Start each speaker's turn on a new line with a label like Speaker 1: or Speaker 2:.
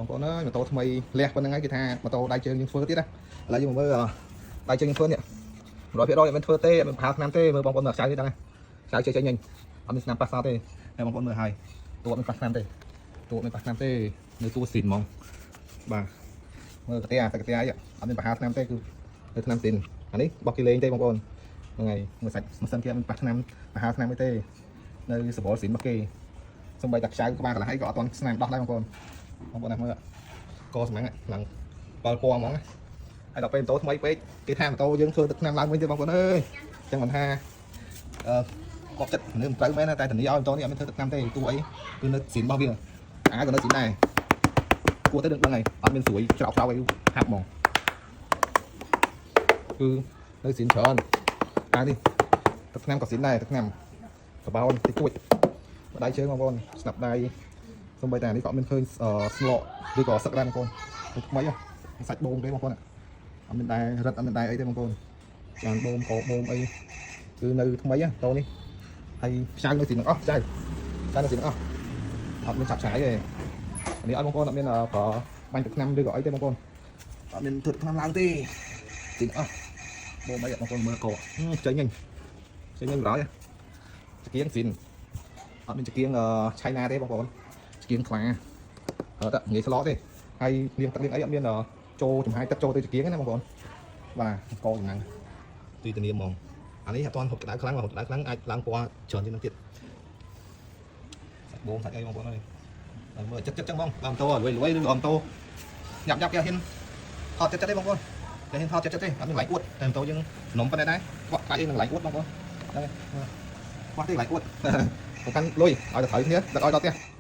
Speaker 1: បងប្អូនអើយម៉ូតូថ្មីលះប៉ុណ្្នឹងហើយគេថាម៉ូតូដៃជើងយើងធ្វើទៀតណាឥឡូវយើងមកមើលដៃជើងយើងធ្វើនេះ100%អត់មានធ្វើទេអត់មានប្រហើថ្នាំទេមើលបងប្អូនមើលខ្ចៅនេះដឹងហើយខ្ចៅចេញចេញញអត់មានស្នាមប៉ះសោទេហើយបងប្អូនមើលហើយតួអត់មានប៉ះថ្នាំទេតួអត់មានប៉ះថ្នាំទេនៅតួស៊ីនហ្មងបាទមើលកាតាសាច់កាតាអីអត់មានប្រហើថ្នាំទេគឺនៅថ្នាំស៊ីនអានេះបោះគេលេងទេបងប្អូនហ្នឹងហើយមើលសាច់ម៉ាស៊ីនគេអត់មានប៉ះថ្នាំប្រហើថ្នាំអីទេនៅសបល់ស៊ីនរបស់គេសំបីតែខ្ចៅក្បាលកន្លះអីក៏អត់ទាន់ស្នាមដោះដែរបងប្អូនបងប្អូនណាមើលកសម្ាំងឡើងបើពណ៌ហ្មងហើយដល់ពេលម៉ូតូថ្មីពេកគេថាម៉ូតូយើងធ្វើទឹកថ្នាំឡើងវិញទេបងប្អូនអើយអញ្ចឹងមិនថាអឺគាត់ចិត្តមនុស្សមិនត្រូវមែនតែធានាឲ្យម៉ូតូនេះអត់មានធ្វើទឹកថ្នាំទេតួអីគឺនៅស៊ីនរបស់វាអាក៏នៅស៊ីនដែរគួរទៅដឹងហើយអត់មានស្រួយច្រោកច្រោកអីហាប់ហ្មងគឺនៅស៊ីនច្រើនអានេះទឹកថ្នាំក៏ស៊ីនដែរទឹកថ្នាំកបោនតិចតួចដៃជើងបងប្អូនស្នាប់ដៃសំបីតែនេះក៏អត់មានឃើញស្លកឬក៏សឹកដែរបងប្អូនថ្មីសាច់បូមទេបងប្អូនអត់មានដែររឹតអត់មានដែរអីទេបងប្អូនចានបូមកបូមអីគឺនៅថ្មីតូនេះហើយខ្ចៅនៅស៊ីទាំងអស់ខ្ចៅខ្ចៅនៅស៊ីទាំងអស់អត់មានឆាប់ឆាយទេនេះអត់បងប្អូនអត់មានប្របាញ់ទឹកថ្នាំឬក៏អីទេបងប្អូនអត់មានធ្វើទឹកថ្នាំឡើងទេស៊ីទាំងអស់បូមអីបងប្អូនមើលកចេញញចេញញបណ្ដោយចង្គៀងស៊ីនអត់មានចង្គៀងឆៃណាទេបងប្អូនចង្គៀងខ្លាអត់ងាយស្លទេហើយលាងទឹកលាងអីអត់មានចូលចំហាយទឹកចូលទៅចង្គៀងណាបងប្អូនបាទកចំណាំងទីធានាហ្មងអានេះអត់ទាន់ហូបក្តៅខ្លាំងហូបក្តៅខ្លាំងអាចឡើងពណ៌ច្រើនជាងនឹងទៀតសាច់បូមសាច់អីបងប្អូនអើយមើលចិត្តចិត្តចឹងហ្មងបើម៉ូតូលួយលួយឬម៉ូតូញាប់ញាប់គេហ៊ានថតចិត្តចិត្តទេបងប្អូនគេហ៊ានថតចិត្តចិត្តទេអត់មានកន្លែងអួតតែម៉ូតូយើងនំប៉ុណ្ណេះដែរខ្វាក់ខ្លាចអីនឹងកន្លែងអួតបងប្អូនហ្នឹងខ្វះទេកន្លែងអួតសំខាន់លុយឲ្យតែត្រូវគ្នាដឹកឲ្យដល់ផ្ទះ។